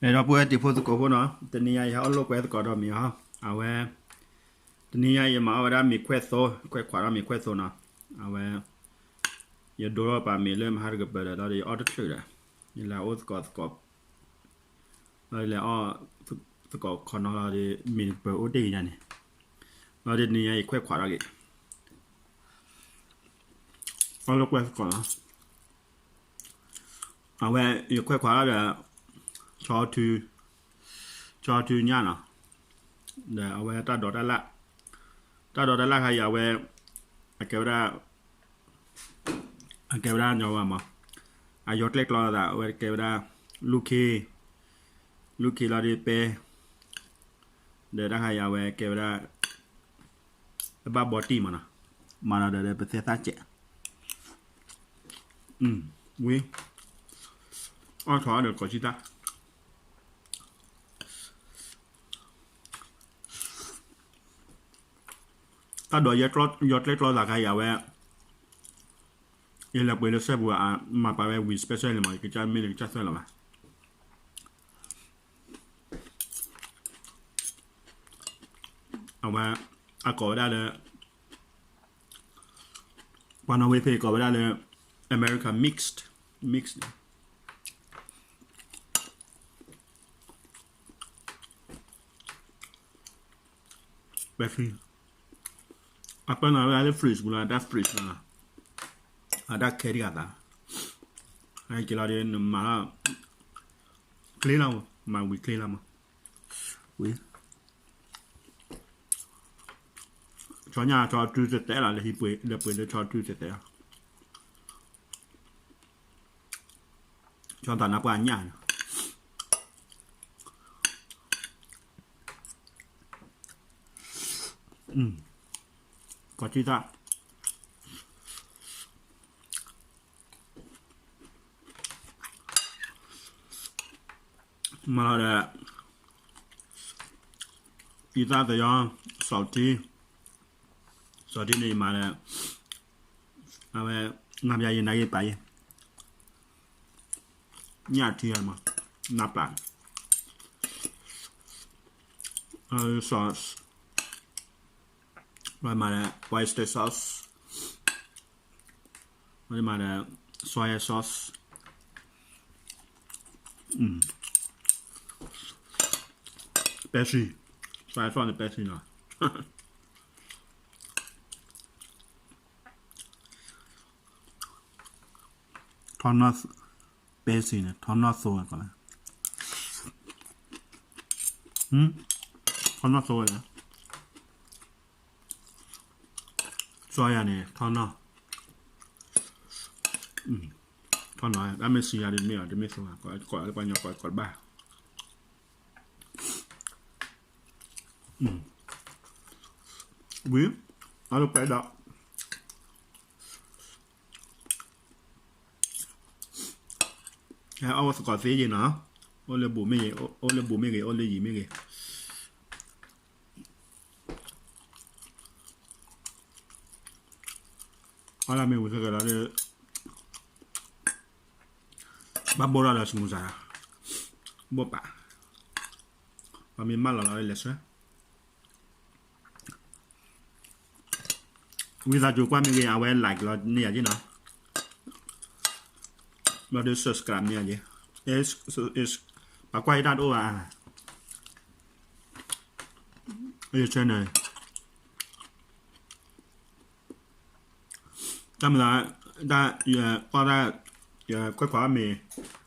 ဒီပုၢ်ဝဲၢ်တံၤဖိသကိးဖိနီၤ, တနံၤညါအံၤ ဟဲအီၣ်လိာ်ကွဲသကိးဒီးမ့ၤအီၤ, အဝဲ တနံၤညါအံၤ ယမၤအီၣ်ဝဲဒၣ်မ့ၤခွဲၣ်သိ, ခွဲၣ်ခွးဒီးမ့ၤခွဲၣ်သိနီၤ, အဝဲ ယဒိထီၣ်ပာ်မ့ၤလၢမဟါတကပၤဒီး လီၤဒီးယအီၣ်တချုးဒီး ယလဲၤအိၣ်သကိးသကိး, လီၤဒီးလဲၤအီၣ်သကိးခီနီၤလီၤဒီး မ့ၤတကပၤအိၣ်တ့ၢ်ကညါန့ၣ်, လီၤဒီးတနံၤညါအံၤခွဲၣ်ခွးထီၣ်က့ၤ, အီၣ်လိာ်ကွဲသကိးနီၤ. အဝဲ ယခွဲၣ်ခွးဒီး ဆီ, ဆီထုညၣ်နီၤ, ဒီးအဝဲတၢ်ဒိးတၢ်လၣ်, တၢ်ဒိးတၢ်လၣ်ခါအံၤ အဝဲ အကဲဝဲဒၣ်, အကဲဝဲဒၣ်ညီဝဲမး, အယီၤကျဲၣ်ကျီသး အဝဲကဲဝဲဒၣ် လူၢ်ခ့, လူၢ်ခ့လီၤဒီးပဲ ဒီးတၢ်ခါအံၤ အဝဲကဲဝဲဒၣ် အဘၣ်ဘီတံၢ်မးနီၤ, မၤဒီးဒီးပသဲသၣ်စဲး, ဝံၤ, အီၣ်ထီၣ်ဒီးကိးဆံတၢ်, တၢ်ဒိးယီၤကျဲၣ်ကျီသးခါအံၤ အဝဲ ယလဲၤပှ့ၤလၢစဲပူၤ မၤပာ်ဝဲဝံၤ special န့ၣ်မး ယကစၢ်မ့ၢ်လၢကစၢ်သွဲၣ်လီၤဘၣ်. အဝဲ အကိးဝဲဒၣ်လၢ ပှၤနီၣ်ဝ့ဖ့ကိးဝဲဒၣ်လၢ America mixed, mixed ပဲဆံ, အပၢနၤဝဲဒၣ်လၢ fridge ပူၤလီၤ, အတၢ် fridge လီၤ, အတၢ်ခဲတဂၤသး, အက့ၤလီၤဒီး နမၤလီၤ ကျ့လီၤ, မၤဝံၤကျ့လီၤမး, ဝံၤ ဆီညၣ်ဆီတုၤတဲတဲလီၤ လၢဟံၣ်ပှ့ၤ လၢပှ့ၤလၢဆီတုၤတဲတဲလီၤ, ဆီသးနါပှၢ်ညၣ်န့ၣ်, ကိးထံၣ်တၢ် မၤလီၤဒီး အံသၣ်သယီ စီၤထံ, စီၤထံန့ၣ်ယမၤဒီး အဝဲ နါပျၢ်ယဲ နါယဲပာ်ယဲ ညၣ်ထံမး နါပျၢ် sauce မၤဒီး oyster sauce မၤဒီး soy sauce ပဲဆံ soy sauce န့ၣ် ပဲဆံနီၤ ထီနီၢ် ပဲဆံန့ၣ် ထီနီၢ်သိဝဲကိးလၢ ထီနီၢ်သိဝဲလၢ soy န့ၣ် ထီနီၢ် ထီနီၢ် တၢ်မ့ၢ်ဆံးယၤဒ်မ့ၢ်အီၤ တမ့ၢ်သိဝဲ ကိးလၢပှၤကညီကိးတဘၣ် ဝံၤ အီၣ်လၢပှဲၤဒီး ဟဲအီၣ်သကိးသ့ယ့ၢ်နီၤ အိၣ်လၢဘူးမ့ၢ်ဂ့ၤ အိၣ်လၢဘူးမ့ၢ်ဂ့ၤ အိၣ်လၢယံၤမ့ၢ်ဂ့ၤ အီၣ်လၢမ့ၢ်ဝံၤသကဒီး ဘၣ်ဘိၣ်ထီၣ်ဒီးစမူစၤ ဘိၣ်ပာ် ပှၤမ့ၢ်မၢလီၤလီၤလဲၤဆှၢ ဝံသးစူၤကွၢ်မ့ၢ်ဂ့ၤ အဝဲ like လီၤန့ၢ်ယၤက့နီၤ ဘျီဒီး subscribe န့ၢ်ယၤက့ ပှၤကွၢ်ယတၢ်တအိၣ်ဘၣ် ယ channel တၢ်မၤ တၢ် ယကွၢ်တၢ် ယခွဲးခွါမ့ၤ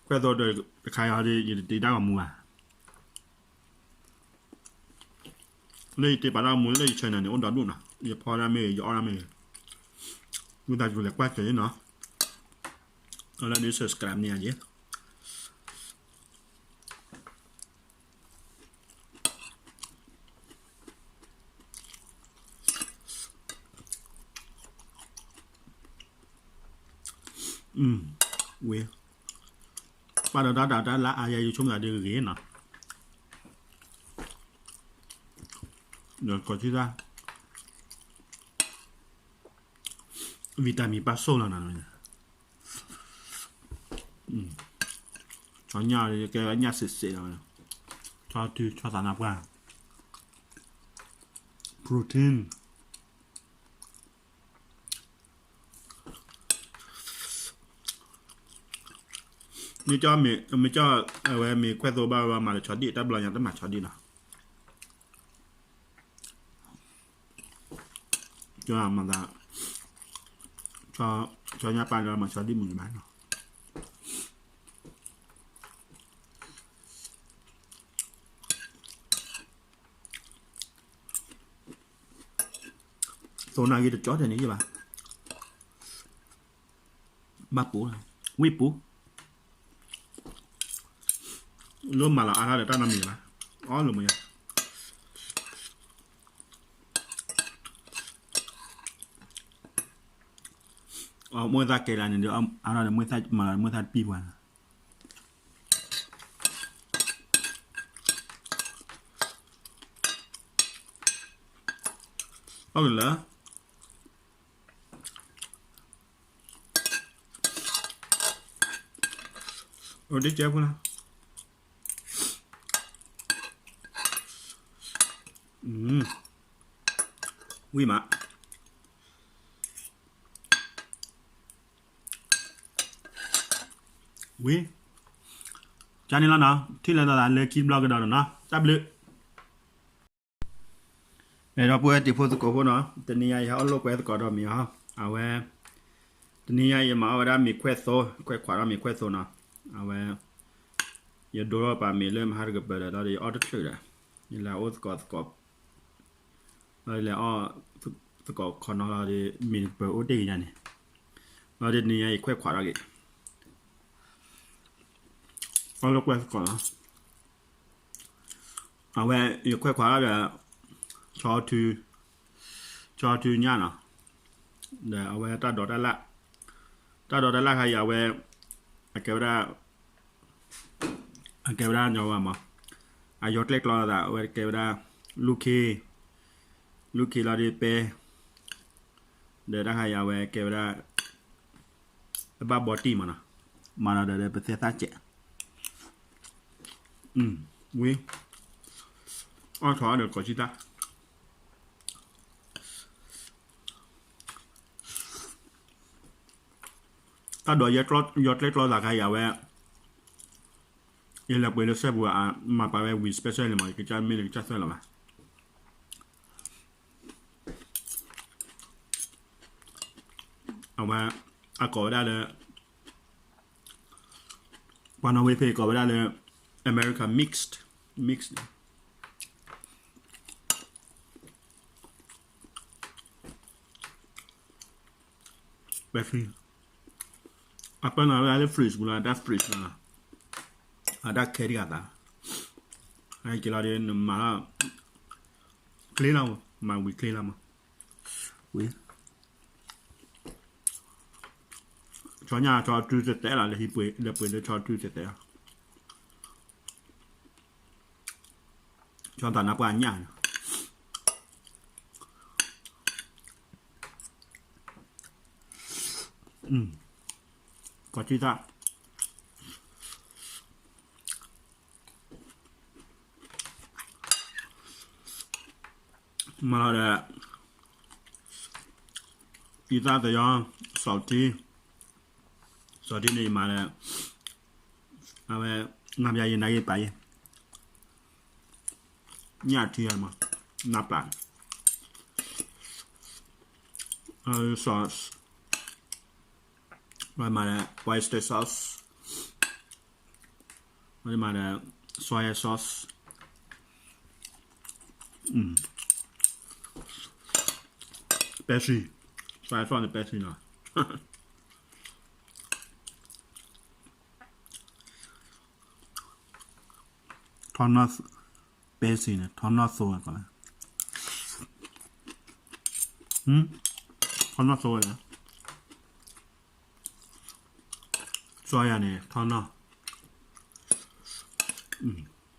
ခွဲးသိဒီးတခါအံၤဒီး ယတတ့တၢ်ဂီၤမူဘၣ် လၢယတ့ပာ်တၢ်ဂီၤမူလၢယ channel န့ၣ် အိၣ်ဒီဒူၣ်နီၤ ယဖီဒၣ်မ့ၢ်ဂ့ၤ ယအီၣ်ဒၣ်မ့ၢ်ဂ့ၤ ဝံသးစူၤလဲၤကွၢ်စၢၤနီၤ လၢဒ် subscribe န့ၢ်ယၤက့ ဝံၤ ပာ်ဒီးတၢ်ဒၣ်တၢ်လၢအါယဲ ယဆိကမိၣ်သးဒ်ဂ့ၤနီၤ ဒီးကိးထံၣ်တၢ် vitamin ပၢ်စိၣ်လီၤနီၤ ဆီညၣ်ကဲဝဲညၣ်စဲးစဲးလီၤ ဆီထု ဆီသးနါပှၢ် protein မ့ၢ်ကၠီ မ့ၢ်ကၠီ အဝဲမ့ၢ်ခွဲၣ်သိဘၣ်ဝဲမၤလၢဆီဒံၣ် တၢ်ဘျီညါတမၤဆီဒံၣ်နီၤ ကၠီမၤသး ကၠီညါပၢ်လၢမၤဆီဒံၣ်မုၢ်ဘၣ်နီၤ သိနၤဂ့ၤတကၠီတဲာ်န့ၣ်ယဘၣ် ဘၣ်ပူၤလီၤ ဝံၣ်ပူၤ လိၣ်မၤလီၤအါထီၣ်ဒီးတၢ်နီတမံၤဘၣ် အီၣ်လိာ်မုာ်ညါ အီၣ်မ့ၢ်သၣ်ကဲလၢန့ၣ်ဒီး အါထီၣ်ဒီးမ့ၢ်သၣ်မၤလီၤမ့ၢ်သၣ်တပံၢ်ပှၤ အီၣ်ကလၢ အိၣ်ဒ်ကဲဖိလီၤ ဝံၣ်မး ဝံၣ် ကန့ၣ်လီၤနီၤ ထံၣ်လိာ်သးလၢခံတဘျီကဒီးနီၤ တၢ်ဘျုး အဲၣ်ဒိးပုၢ်ဝဲၢ်တံၤဖိသကိးဖိနီၤ တနံၤညါအံၤဟဲအီၣ်လိာ်ကွဲသကိးဒီးမ့ၤအီၤ အဝဲ တနံၤညါအံၤမၤအီၣ်ဝဲဒၣ်မ့ၤခွဲၣ်သိ ခွဲၣ်ခွးဒီးမ့ၤခွဲၣ်သိနီၤ အဝဲ ယဒိထီၣ်ပာ်မ့ၤလၢမဟါတကပၤဒီး ဒီးယအီၣ်တချုးဒီး ယလဲၤအိၣ်သကိးသကိး ဒီးယလဲၤအီၣ် သကိးခီနီၤလီၤဒီး မ့ၤတကပၤအိၣ်တ့ၢ်ကညါန့ၣ် လီၤဒီးတနံၤညါအံၤခွဲၣ်ခွးထီၣ်က့ၤ အီၣ်လိာ်ကွဲသကိးလီၤ အဝဲ ယခွဲၣ်ခွးဒီး ဆီထု ဆီထုညၣ်နီၤ ဒီးအဝဲတၢ်ဒိးတၢ်လၣ် တၢ်ဒိးတၢ်လၣ်ခါအံၤ အဝဲ အကဲဝဲဒၣ် အကဲဝဲဒၣ်ညီဝဲမး အယီၤကျဲၣ်ကျီသး အဝဲကဲဝဲဒၣ် လူၢ်ခ့ လူၢ်ခ့လီၤဒီးပဲ ဒီးတၢ်ခါအံၤ အဝဲကဲဝဲဒၣ် အဘၣ်ဘီတံၢ်မးနီၤ မၤနီၤဒီးပသဲသၣ်စဲး ဝံၤ အီၣ်ထီၣ်ဒီးကိးဆံတၢ် တၢ်ဒိးယီၤကျဲၣ်ကျီသးခါအံၤ အဝဲ ယလဲၤပှ့ၤလၢစဲပူၤ မၤပာ်ဝဲဝံၤ special န့ၣ်မး ယကစၢ်မ့ၢ်လၢကစၢ်သွဲၣ်လီၤဘၣ် အဝဲ အကိးဝဲဒၣ်လၢ ပှၤနီၣ်ဝ့ဖ့ကိးဝဲဒၣ်လၢ America mixed mixed ပဲဆံ အပၢနၤဝဲဒၣ်လၢ fridge ပူၤလီၤ အတၢ် fridge လီၤ အတၢ်ခဲတဂၤသး အက့ၤလီၤဒီးနမၤလီၤ clean လီၤ မၤဝံၤ clean လီၤမး ဝံၤ ဆီညၣ်ဆီတုၤတဲတဲလီၤ လၢဟံၣ်ပှ့ၤ လၢပှ့ၤလၢဆီတုၤတဲတဲလီၤ ဆီသးနါပှၢ်ညၣ်န့ၣ် ကီၤထံသၣ် မၤလီၤဒီး အံသၣ်သယီ စီၤထံ စီၤထံန့ၣ်ယမၤဒီး အဝဲ နၤပယၤယနၤဂ့ၤပာ်ယဲ ညၣ်ထံမး နၢ်ပျၢ် sauce ဝဲမၤဒီး oyster sauce ဝဲမၤဒီး soy sauce ပဲဆံ soy sauce န့ၣ်ပဲဆံနီၤ ထီၣ်နီၢ် ပဲဆံန့ၣ် ထီၣ်နီၢ်သိဝဲကီးလဲၣ် ထီၣ်နီၢ်သိဝဲလဲၣ် စီၤယၤန့ၣ် ထီၣ်နီၢ်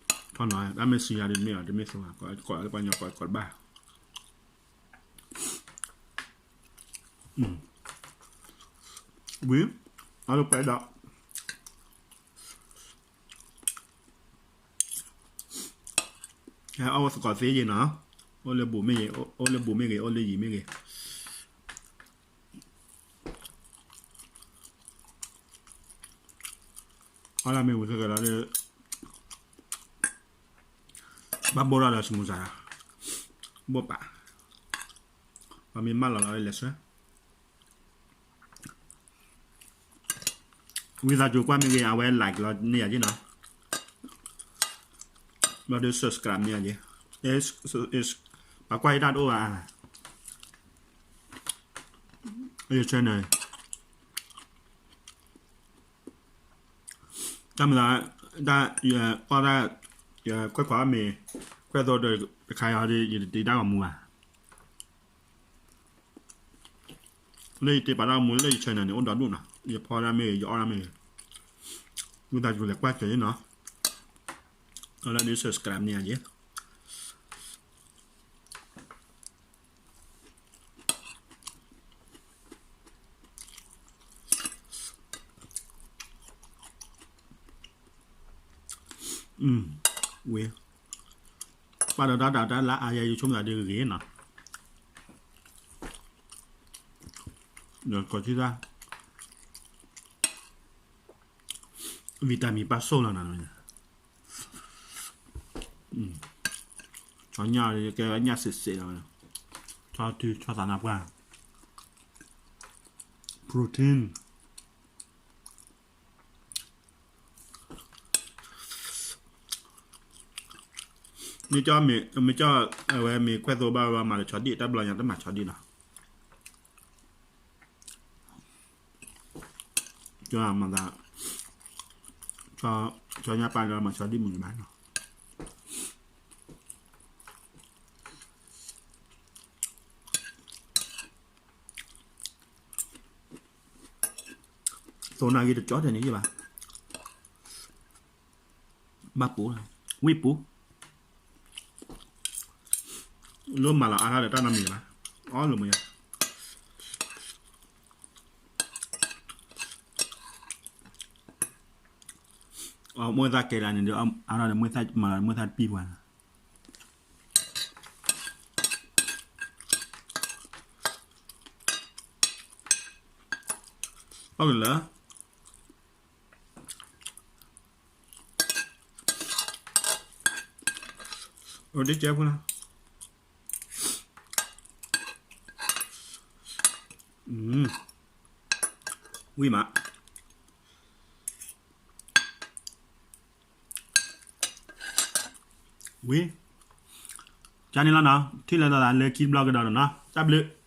ထီၣ်နီၢ် တၢ်မ့ၢ်ဆံယၤဒ်မ့ၢ်အီၤ တမ့ၢ်သိဝဲ ကိးလၢပှၤကညီကိးတဘၣ် ဝံၤ အီၣ်လၢပဲဒီး ဟဲအီၣ်သကိးသ့ယ့ၢ်နီၤ, အိၣ်လၢဘူးမ့ၢ်ဂ့ၤ, အိၣ်လၢဘူးမ့ၢ်ဂ့ၤ, အိၣ်လၢယံၤမ့ၢ်ဂ့ၤ, အီၣ်ဒၣ်မ့ၢ်ဝံၤခဲကဒီးလၢ ဘၣ်ဘိၣ်ထီၣ်ဒီးစမူစး, ဘိၣ်ပာ်, ပှၤမ့ၢ်မၢလီၤလီၤလၢလဲၤဆှၢ ဝံသးစူၤကွၢ်မ့ၢ်ဂ့ၤ အဝဲ like လီၤန့ၢ်ယၤက့နီၤ, ဘျီဒုး subscribe န့ၢ်ယၤက့, ပှၤကွၢ်ယတၢ်တအိၣ်ဘၣ်, ယ channel တၢ်မၤသး တၢ် ယကွၢ်တၢ် ယခွဲးခွါမ့ၢ် ခွဲးသိဒီးတခါအံၤဒီး ယတတ့တၢ်ဂီၤမူဘၣ်. လၢယတ့ပာ်တၢ်ဂီၤမူလၢယ channel န့ၣ် အိၣ်ဒီဒူၣ်နီၤ, ယဖီဒၣ်မ့ၢ်ဂ့ၤ ယအီၣ်ဒၣ်မ့ၢ်ဂ့ၤ, ဝံသးစူၤလဲၤကွၢ်စၢၤနီၤ, လၢဒုး subscribe န့ၢ်ယၤက့. ဝ့ၢ်, ပာ်ဒီးတၢ်ဒၣ်တၢ်လၢအါယဲ ယဆိကမိၣ်သးဒ်ဂ့ၤနီၤ, ဒီးကီၢ်ထံၣ်တၢ် vitamin ပၢ်ဆိၣ်လီၤနီၤ, ဆီညၣ်ကဲဝဲညၣ်စဲးစဲးလီၤ, ဆီထုဆီသးနၢ်ပှၢ်, protein မ့ၢ်ကၠီ မ့ၢ်ကၠီ အဝဲမ့ၢ်ခွဲးသိဘၣ်ဝဲမၤလၢဆီဒံၣ် တၢ်ဘျီညါတမၤဆီဒံၣ်နီၤ, ကၠီမၤသး ဆီညၣ်ပၢ်လၢမၤဆီဒံၣ်မုၢ်ဘၣ်နီၤ. သိနာ်က့တကၠီတဲာ်န့ၣ်ယဘၣ်, ဘၣ်ပူၤ, ဝံၣ်ပူၤ, လၢမၤလီၤအါထီၣ်ဒီးတၢ်နီတမံၤဘၣ်, အီၣ်လၢမုၢ်ယါ, အီၣ်မ့ၢ်သၣ်ကဲလၢန့ၣ်ဒီး အါထီၣ်ဒီးမ့ၢ်သၣ်မၤလီၤမ့ၢ်သၣ်တပံၢ်ပှၤလီၤ. အီၣ်က့ၤလၢ အိၣ်ဒ်ကဲဖိလီၤ, ဝံၣ်မး ဝံၣ်, ကန့ၣ်လီၤနီၤ, ထံၣ်လိာ်သးလၢခံတဘျီကဒီးနီၤ, တၢ်ဘျုး.